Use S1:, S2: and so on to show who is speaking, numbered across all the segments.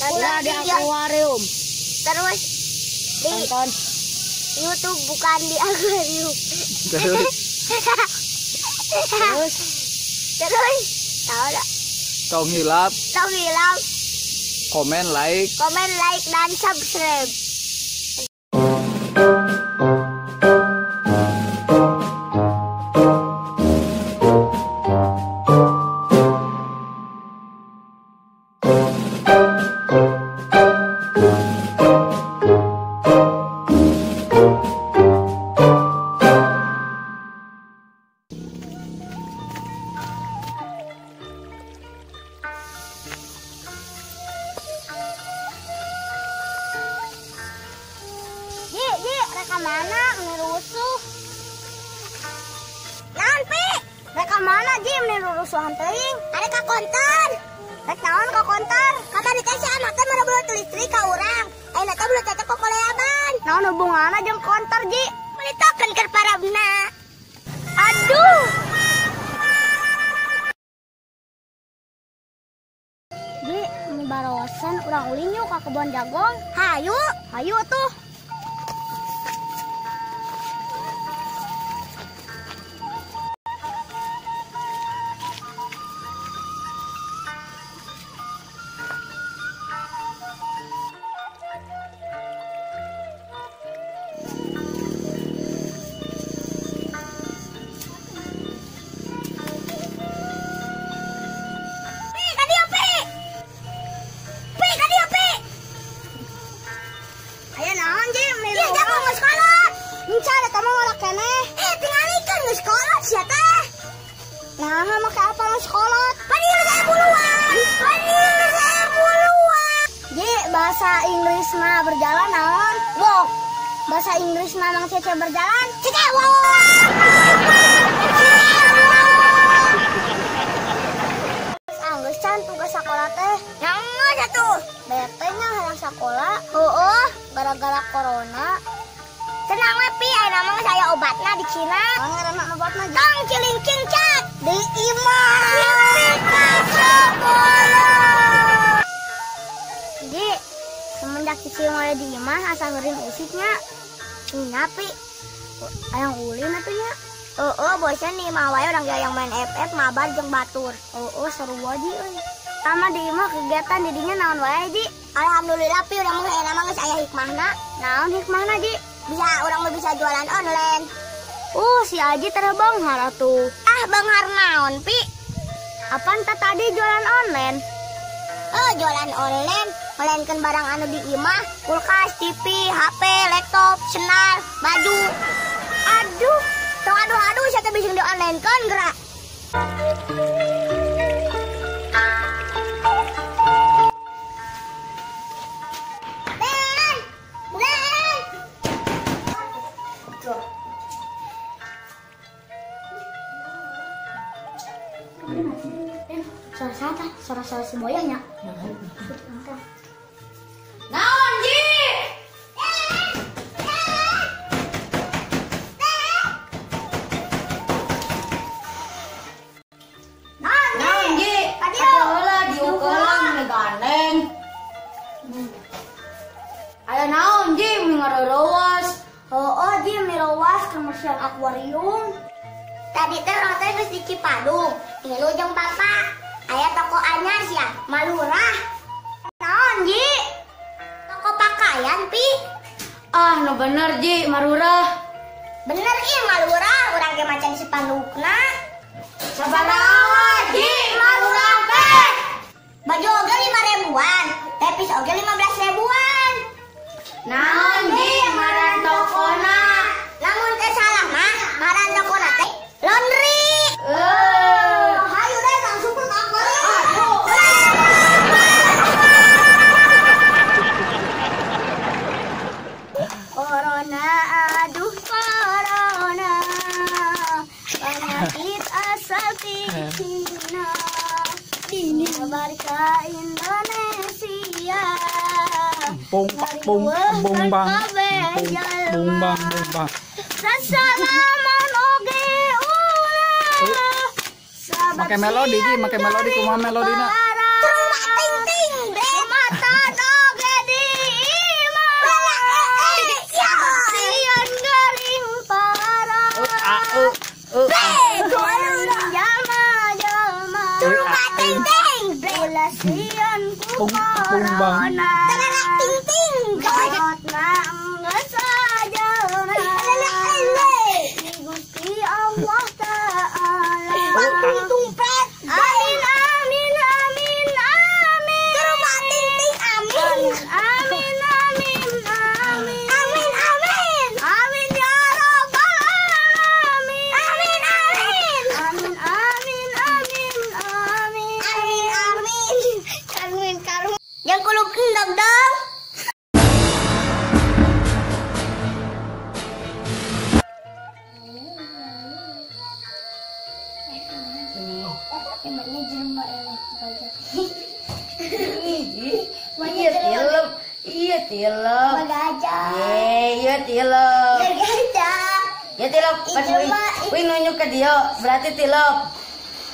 S1: Ulah di akuarium.
S2: Terus di
S1: tonton
S2: YouTube bukan di akuarium.
S3: Terus.
S1: Terus.
S2: Terus tahu tak?
S3: Tong hilap.
S2: Tong hilap.
S3: Komen, like.
S2: Komen, like dan subscribe. Reka mana ngerusuh? Naon pi? Reka mana ji ngerusuhan teuing? Ada ka konter. Rek naon ka konter? Kata di teh si anak teh mere belut listrik ka urang. Ayeuna teh belut teh kokoleaban.
S1: Naon hubunganna jeung konter ji?
S2: Meuli token keur parabna.
S1: Aduh. Ji, mun barosan urang ulin yuk ka kebon jagong.
S2: Hayu,
S1: hayu tuh. Nah, make apa geus kolot?
S2: Padahal saya buluan. Padahal saya buluan.
S1: Ji, bahasa Inggris mah berjalan naon?
S2: Walk.
S1: Bahasa Inggris mah Mang Cece berjalan?
S2: Cece walk.
S1: Anggeus can tugas sekolah teh.
S2: Yang geus atuh.
S1: Bete nya hayang sekolah.
S2: Heueuh,
S1: gara-gara corona.
S2: Tenang we pi, ayeuna mah geus aya obatna di Cina.
S1: Oh, ngaranna obatna
S2: tong cilingcing cat
S1: di imah. Ji, semenjak cicing wae di imah asa ngeuring usiknya. Nya pi, hayang ulin atuh nya.
S2: Heeh, bosen di imah wae urang yang main FF mabar jeung batur.
S1: Heeh, seru wae euy. Tama di imah kegiatan didinya naon wae, Ji?
S2: Alhamdulillah pi urang mah ayeuna mah geus aya hikmahna.
S1: Naon hikmahna, Ji?
S2: Bisa orang mah bisa jualan online.
S1: Si Aji terbenghar atuh.
S2: Ah, benghar naon pi?
S1: Apaan tak tadi jualan online?
S2: Oh, jualan online, melainkan barang anu di imah, kulkas, TV, HP, laptop, sendal, baju.
S1: Aduh,
S2: tong aduh-aduh saya teh bisa di online kan gerak.
S1: Suara-suara si boyanya.
S4: Naon ji? Naon ji? Aduh heula diuk heula meni gandeng. Aya naon ji meni ngareureus?
S1: Heueuh ji meni reuas ka mersian akuarium.
S2: Tadi teh urang teh geus di Cipadung, ngilu jeung bapak. Aya toko anyar sia, Malurah.
S1: Naon ji?
S2: Toko pakaian pi.
S4: Ah, nu bener ji, Malurah.
S2: Bener ih Malurah, urang ge macan spandukna.
S4: Sabaraha ji Malurah teh?
S2: Baju oge 5 ribuan, lepis oge 15 ribuan.
S4: Naon ji ngaran tokona?
S2: Lamun teh salah mah, ngaran tokona teh laundry. Hayu deh langsung ke akuarium.
S1: Corona, aduh corona, penyakit asal Cina, menyebar ke Indonesia.
S3: Bong bong bong bang, bong bang bong bang.
S1: Sasalaman oge ulah.
S3: Make melodi ji, make melodi kumaha melodina?
S2: Rumah ting ting, mata.
S1: ku
S3: pung pung bang.
S1: Corona.
S2: Terelek ting ting.
S1: Kolotna enggeus sajeuna. Di Gusti Allah Ta'ala.
S2: Waktu tumpet.
S1: Amin amin amin amin.
S2: Ke rumah ting ting amin.
S1: Amin amin amin.
S2: Amin amin.
S1: Amin ya rabbal alamin.
S2: Amin amin.
S1: Amin amin amin amin.
S2: Amin amin. Karmin karmin. Yang kulub endog dong.
S4: Iya tilep, iya tilep.
S2: Gajah.
S4: Iya tilep.
S2: Gajah.
S4: Ya tilep. Pas wih nunjuk ke dia, berarti tilep.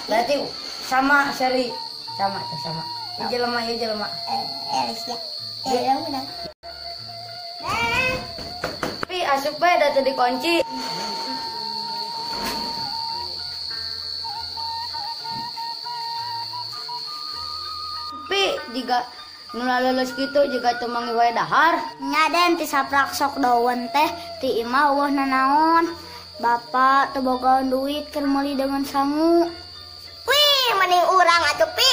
S4: Berarti sama seri, sama tuh sama. Iya jelema, iya jelema.
S2: Ya. Ya udah.
S4: Tapi asup bae da teu dikunci. Tapi jika nu lulus kitu jika teu manggih wae dahar.
S1: Nya den ti saprak sok daun teh ti imah eueuh nanaon. Bapak teu bogaan duit keur meuli dengan sangu.
S2: Wih, mending urang atuh pi.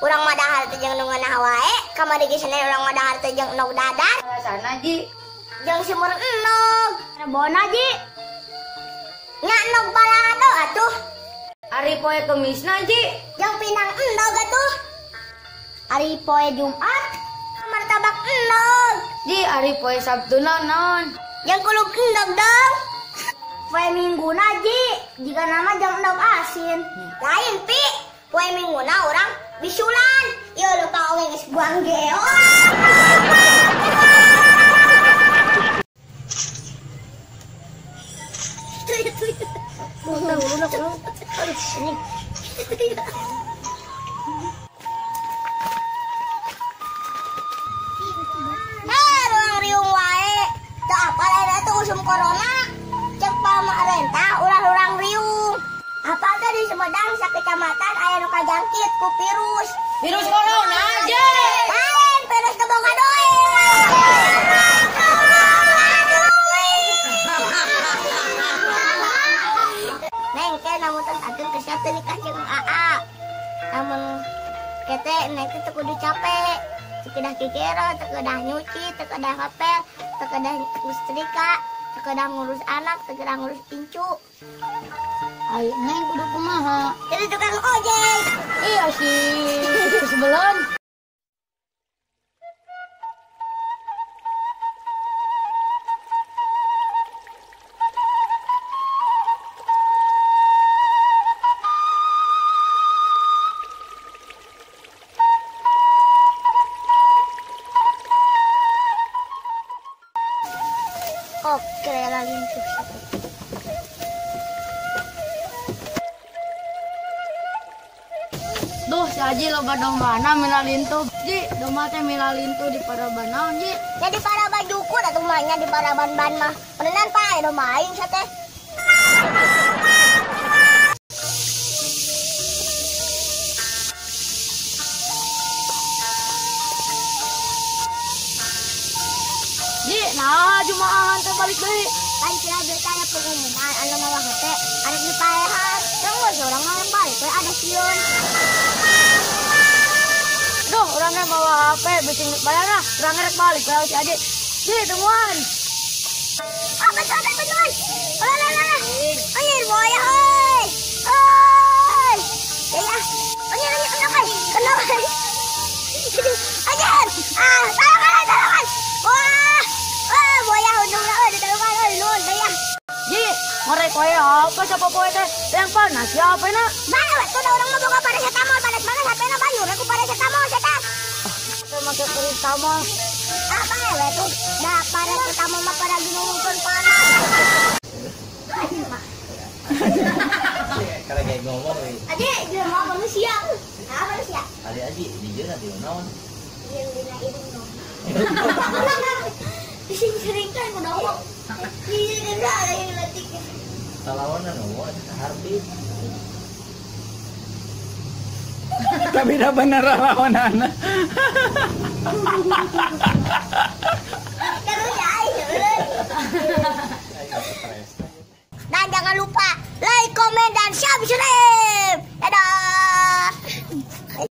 S2: Urang mah dahar teh jeung nu ngeunah wae. Kamari ge cenah urang mah dahar teh jeung endog dadar.
S4: Alasanna ji
S2: Jeung sumur endog.
S1: Rebona ji.
S2: Nya endog balado atuh.
S4: Ari poe Kemisna ji.
S2: Jeung pinang endog atuh.
S1: Ari poe Jumat.
S2: Martabak endog.
S4: Ji ari poe Sabtuna naon?
S2: Jeung kulub endog dong.
S1: Poe Mingguna ji. Jika nama jeung endog asin.
S2: Lain pi. Poe Mingguna urang bisulan. Ieu lupa oge geus buang geo. Heh, ruang riung wae. Teu apal ayeuna teh usum corona. Cek pamarentah ulah urang riung. Apal teh di Sumedang sakecamatan aya nu kajangkit ku virus.
S4: Virus corona ji.
S2: Lain virus teu boga duit. Neng ke namun teh ageun kesiap teh nikah jeung AA. Namun kete neng teh teu kudu capek. Teu kedah kikero, teu kedah nyuci, teu kedah ngepel, teu kedah nyetrika, teu kedah ngurus anak, teu kedah ngurus incu.
S4: Ai neng kudu kumaha?
S2: Jadi tukang ojek.
S4: Iya sih, sebelum.
S1: Oke, lagi susah.
S4: Duh, si Aji loba dombana milalintuh. Ji, domba teh milalintuh di paraban naon, Ji?
S2: Ya di paraban jukut atuh mah nya di paraban ban mah. Beneran pae domba aing sia teh.
S4: Ji, nah jumaahan teh balik deui.
S2: Pan cenah duit aya pengumuman anu mawa HP arek dipaehan. Tunggu seorang mah balik we ada sieun.
S4: Duh, urang teh bawa HP bikin bayar lah. Urang rek balik we si Aji. Ji, tungguan.
S2: Ah, betul betul betul. Lah lah lah. Anjir buaya heuy. Heuy. Ya ya. Anjir anjir kena euy. Kena euy. Anjir. Ah, tolongan tolongan. Wah. Wah, buaya ujungna euy ditolongan euy nuhun teh ya.
S4: Ji, ngorek wae apa siapa poe teh? Yang panas siapa na?
S2: Bae we tuh da urang mah boga paracetamol panas banget HP-na banjur aku paracetamol setan.
S4: Teh make paracetamol.
S2: Ah, bae we tuh. Da paracetamol mah pada ginungkeun panas.
S5: Kalau kayak ngomong,
S2: Aji, jelema manusia. Ah, manusia.
S5: Ari Aji, di jeung nanti naon?
S2: Jeung dina irung dong. Dising-sering kan kudu ngomong. Iya, kan yang letik.
S5: Talawanan naon, harbi.
S3: Tapi dah bener lawanana.
S2: Dan jangan lupa like, komen, dan subscribe.